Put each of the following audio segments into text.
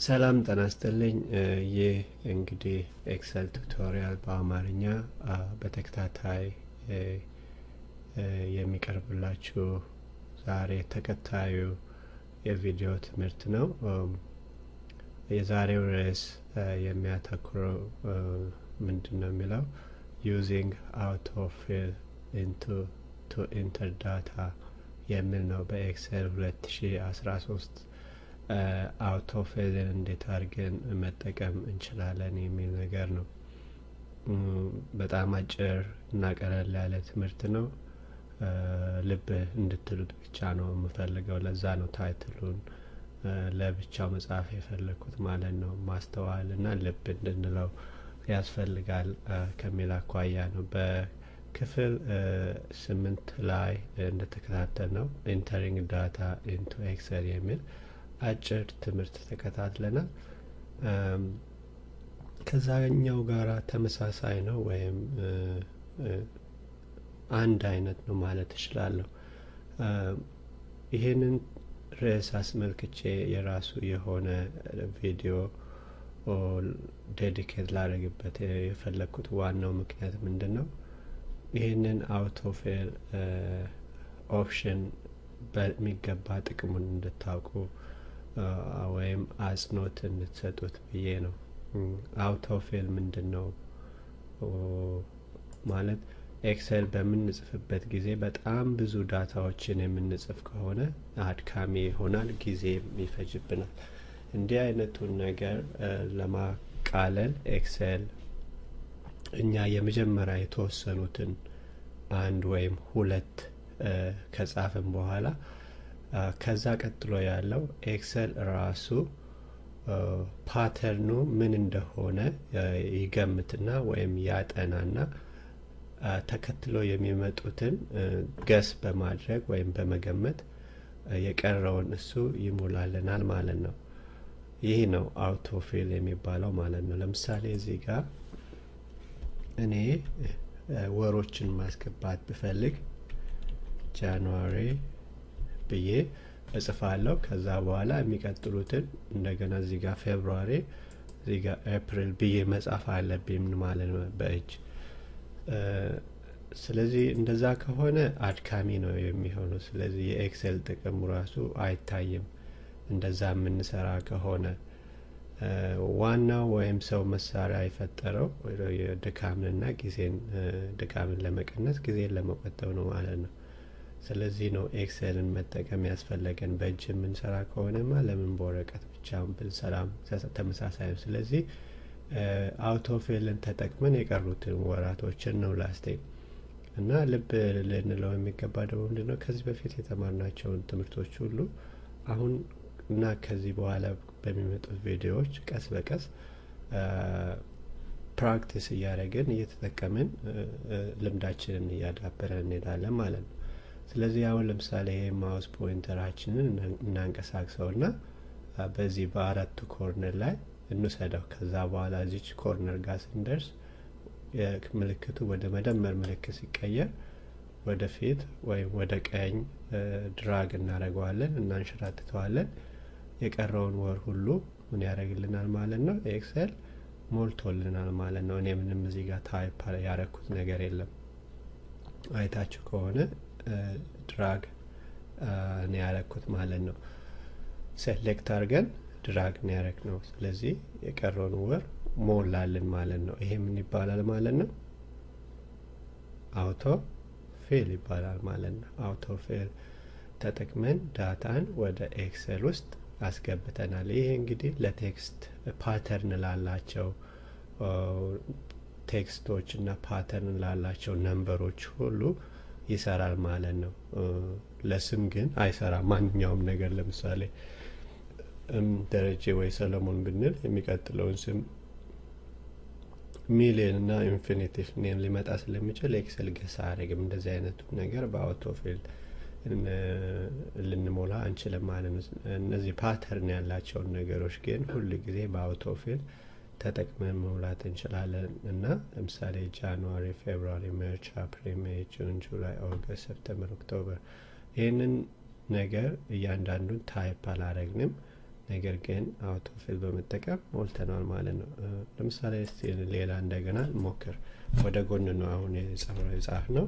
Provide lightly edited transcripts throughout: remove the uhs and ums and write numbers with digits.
ሰላም ጤና ይስጥልኝ። ይህ እንግዲህ Excel tutorial በአማርኛ በተከታታይ የሚቀርብላችሁ ዛሬ ተከታዩ የቪዲዮ ትምህርት ነው። የዛሬው ርዕስ የሚያተኩረው ምንድን ነው የሚለው using autofill into to enter data የሚል ነው። በ Excel 2013 autofill ን እንዴት አድርገን መጠቀም እንችላለን የሚል ነገር ነው። በጣም አጭር እና ቀለል ያለ ትምህርት ነው። ልብ እንድትሉት ብቻ ነው የምፈልገው። ለዛ ነው title ኡን ለብቻው መጻፍ የፈለግኩት ማለት ነው። ማስተዋል እና ልብ እንድንለው ያስፈልጋል ከሚል አኳያ ነው። በክፍል 8 ላይ እንደተከታተልነው entering data into Excel የሚል አጭር ትምህርት ተከታትለናል። ከዛኛው ጋራ ተመሳሳይ ነው ወይም አንድ አይነት ነው ማለት እችላለሁ። ይሄንን ርዕስ አስመልክቼ የራሱ የሆነ ቪዲዮ dedicate ላደርግበት የፈለግኩት ዋናው ምክንያት ምንድን ነው? ይህንን autofill option በሚገባ ጥቅሙን እንድታውቁ ወይም አጽንኦት እንድትሰጡት ብዬ ነው። Autofill ምንድን ነው ማለት Excel በምንጽፍበት ጊዜ በጣም ብዙ data ዎችን የምንጽፍ ከሆነ አድካሚ ይሆናል፣ ጊዜም ይፈጅብናል። እንዲህ አይነቱን ነገር ለማቃለል Excel እኛ የመጀመሪያ የተወሰኑትን አንድ ወይም ሁለት ከጻፍን በኋላ ከዛ ቀጥሎ ያለው Excel ራሱ pattern ኑ ምን እንደሆነ ይገምትና ወይም ያጠናና ተከትሎ የሚመጡትን guess በማድረግ ወይም በመገመት የቀረውን እሱ ይሞላልናል ማለት ነው። ይህ ነው autofill የሚባለው ማለት ነው። ለምሳሌ እዚህ ጋር እኔ ወሮችን ማስገባት ብፈልግ January ብዬ እጽፋለሁ። ከዛ በኋላ የሚቀጥሉትን እንደገና እዚህ ጋር February፣ እዚህ ጋር ኤፕሪል ብዬ መጻፍ አለብኝ ማለት ነው በእጅ። ስለዚህ እንደዛ ከሆነ አድካሚ ነው የሚሆነው። ስለዚህ የ Excel ጥቅሙ ራሱ አይታይም እንደዛ የምንሰራ ከሆነ። ዋናው ወይም ሰው መሳሪያ የፈጠረው ድካምንና ጊዜን ድካምን ለመቀነስ፣ ጊዜን ለመቆጠብ ነው ማለት ነው። ስለዚህ ነው Excel ን መጠቀም ያስፈለገን። በእጅ የምንሰራ ከሆነማ ለምን በወረቀት ብቻ ብንሰራም ተመሳሳይ ነው። ስለዚህ autofill ን ተጠቅመን የቀሩትን ወራቶችን ነው ላስቴ። እና ልብ ልንለው የሚገባ ደግሞ ምንድን ነው፣ ከዚህ በፊት የተማርናቸውን ትምህርቶች ሁሉ አሁን እና ከዚህ በኋላ በሚመጡት ቪዲዮዎች ቀስ በቀስ practice እያደረግን፣ እየተጠቀምን፣ ልምዳችንን እያዳበረን እንሄዳለን ማለት ነው። ስለዚህ አሁን ለምሳሌ ይሄ mouse pointer ኣችንን እናንቀሳቅሰውና በዚህ በአራቱ corner ላይ እንውሰደው። ከዛ በኋላ እዚች corner ጋር ስንደርስ ምልክቱ ወደ መደመር ምልክት ሲቀየር ወደፊት ወይም ወደ ቀኝ drag እናደርገዋለን፣ እናንሸራትተዋለን። የቀረውን ወር ሁሉ ምን ያደርግልናል ማለት ነው? Excel ሞልቶልናል ማለት ነው። እኔ ምንም እዚህ ጋር type ያረኩት ነገር የለም። አይታችሁ ከሆነ drag ነው ያረኩት ማለት ነው። Select አድርገን drag ነው ያረግነው። ስለዚህ የቀረውን ወር ሞላልን ማለት ነው። ይሄ ምን ይባላል ማለት ነው? Auto fill ይባላል ማለት ነው። Auto fill ተጠቅመን data ን ወደ Excel ውስጥ አስገብተናል። ይሄ እንግዲህ ለ text pattern ላላቸው text ኦች እና pattern ላላቸው number ኦች ሁሉ ይሰራል ማለት ነው። ለስም ግን አይሰራም። ማንኛውም ነገር ለምሳሌ ደረጀ ወይ ሰለሞን ብንል የሚቀጥለውን ስም ሚሊየን እና infinitive name ሊመጣ ስለሚችል Excel guess አያደርግም። እንደዚህ አይነቱ ነገር በ autofill ልንሞላ አንችልም ማለት ነው። እነዚህ pattern ያላቸውን ነገሮች ግን ሁል ጊዜ በ autofill ተጠቅመን መሙላት እንችላለን። እና ለምሳሌ January፣ February፣ March፣ April፣ May፣ June፣ July፣ August፣ September፣ October ይህንን ነገር እያንዳንዱን type አላረግንም። ነገር ግን autofill በመጠቀም ሞልተናል ማለት ነው። ለምሳሌ እስቲ ሌላ እንደገና ሞክር። ወደ ጎን ነው አሁን የጻፍነው፣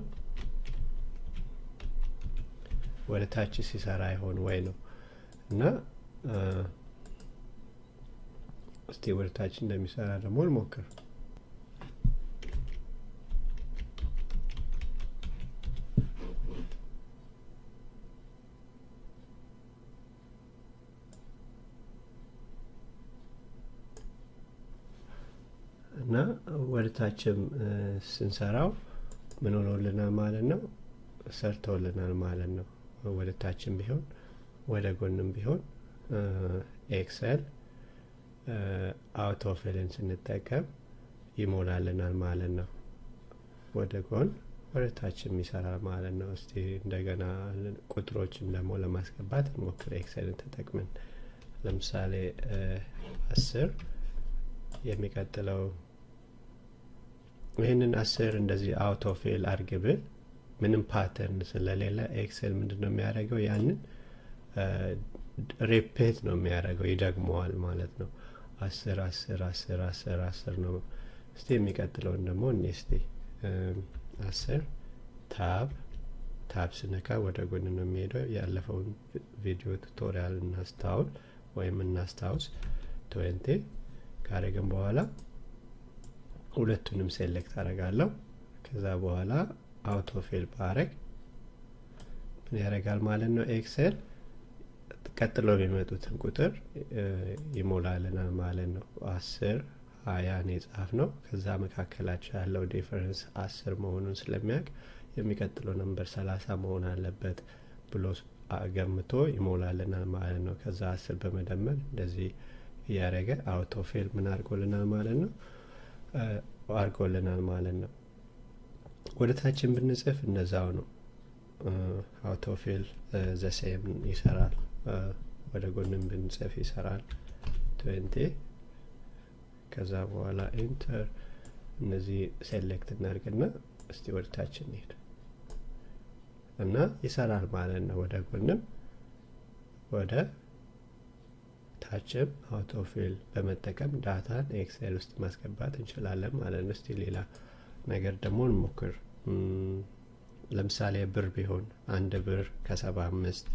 ወደ ታች ሲሰራ ይሆን ወይ ነው። እና እስቲ ወደ ታች እንደሚሰራ ደግሞ እንሞክር። እና ወደ ታችም ስንሰራው ምን ሆኖልናል ማለት ነው? ሰርቶልናል ማለት ነው። ወደ ታችም ቢሆን ወደ ጎንም ቢሆን Excel autofill ን ስንጠቀም ይሞላልናል ማለት ነው። ወደ ጎን ወደ ታችም ይሰራል ማለት ነው። እስቲ እንደገና ቁጥሮችን ደግሞ ለማስገባት እንሞክር Excel ን ተጠቅመን። ለምሳሌ 10 የሚቀጥለው ይህንን 10 እንደዚህ autofill አድርግ ብል ምንም pattern ስለሌለ Excel ምንድነው የሚያደርገው? ያንን repeat ነው የሚያደርገው፣ ይደግመዋል ማለት ነው። 10 10 10 10 10 ነው። እስቲ የሚቀጥለውን ደግሞ እኔ እስቲ 10 tab tab ስነካ ወደ ጎን ነው የሚሄደው። ያለፈውን ቪዲዮ tutorial እናስታውል ወይም እናስታውስ። 20 ካረግን በኋላ ሁለቱንም select አደርጋለሁ። ከዛ በኋላ autofill ባረግ ምን ያደርጋል ማለት ነው? Excel ቀጥሎ የሚመጡትን ቁጥር ይሞላልናል ማለት ነው። 10 20 ነው የጻፍነው። ከዛ መካከላቸው ያለው difference 10 መሆኑን ስለሚያውቅ የሚቀጥለው number 30 መሆን አለበት ብሎ ገምቶ ይሞላልናል ማለት ነው። ከዛ 10 በመደመር እንደዚህ እያደረገ autofill ምን አድርጎልናል ማለት ነው? አድርጎልናል ማለት ነው። ወደ ታችን ብንጽፍ እንደዛው ነው። autofill the same ይሰራል። ወደ ጎንም ብንጽፍ ይሰራል። 20 ከዛ በኋላ enter እነዚህ select እናድርግና እስቲ ወደ ታች እንሂድ እና ይሰራል ማለት ነው። ወደ ጎንም ወደ ታችም autofill በመጠቀም data ን Excel ውስጥ ማስገባት እንችላለን ማለት ነው። እስቲ ሌላ ነገር ደግሞ እንሞክር። ለምሳሌ ብር ቢሆን 1 ብር ከ75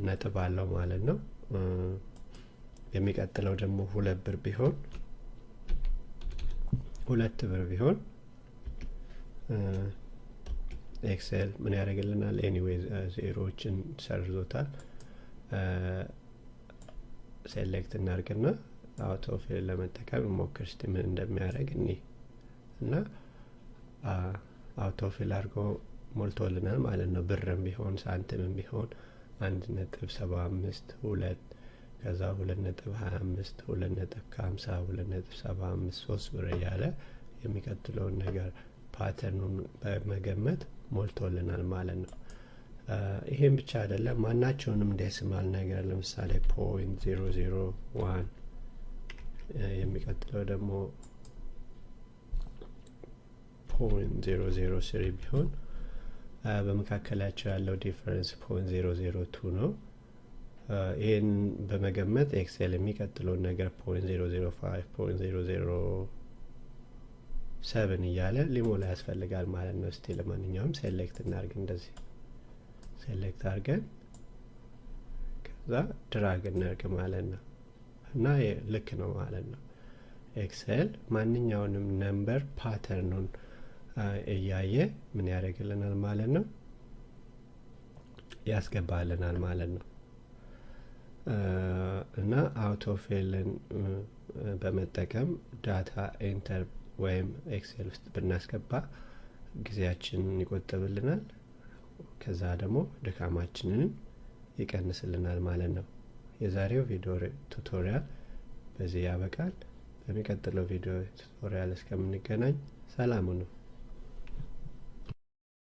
ነጥብ አለው ማለት ነው። የሚቀጥለው ደግሞ 2 ብር ቢሆን 2 ብር ቢሆን Excel ምን ያደርግልናል? anyway ዜሮዎችን ሰርዞታል። select እናድርግና autofill ለመጠቀም እንሞክር እስቲ ምን እንደሚያደርግ እኔ እና autofill አድርጎ ሞልቶልናል ማለት ነው። ብርም ቢሆን ሳንቲምም ቢሆን 1.75 2 ከዛ 2.25 2.50 2.75 3 ብር እያለ የሚቀጥለውን ነገር pattern ኡን በመገመት ሞልቶልናል ማለት ነው። ይሄን ብቻ አይደለም፣ ማናቸውንም decimal ነገር ለምሳሌ 0.001 የሚቀጥለው ደግሞ 0.003 ቢሆን በመካከላቸው ያለው difference 0.002 ነው። ይሄን በመገመት Excel የሚቀጥለውን ነገር 0.005 0.007 እያለ ሊሞላ ያስፈልጋል ማለት ነው። እስቲ ለማንኛውም select እናድርግ። እንደዚህ select አድርገን ከዛ drag እናድርግ ማለት ነው እና ልክ ነው ማለት ነው። Excel ማንኛውንም number pattern ኡን እያየ ምን ያደርግልናል ማለት ነው? ያስገባልናል ማለት ነው። እና autofill ን በመጠቀም data enter ወይም Excel ውስጥ ብናስገባ ጊዜያችንን ይቆጥብልናል። ከዛ ደግሞ ድካማችንን ይቀንስልናል ማለት ነው። የዛሬው ቪዲዮ tutorial በዚህ ያበቃል። በሚቀጥለው ቪዲዮ tutorial እስከምንገናኝ ሰላም ሁኑ።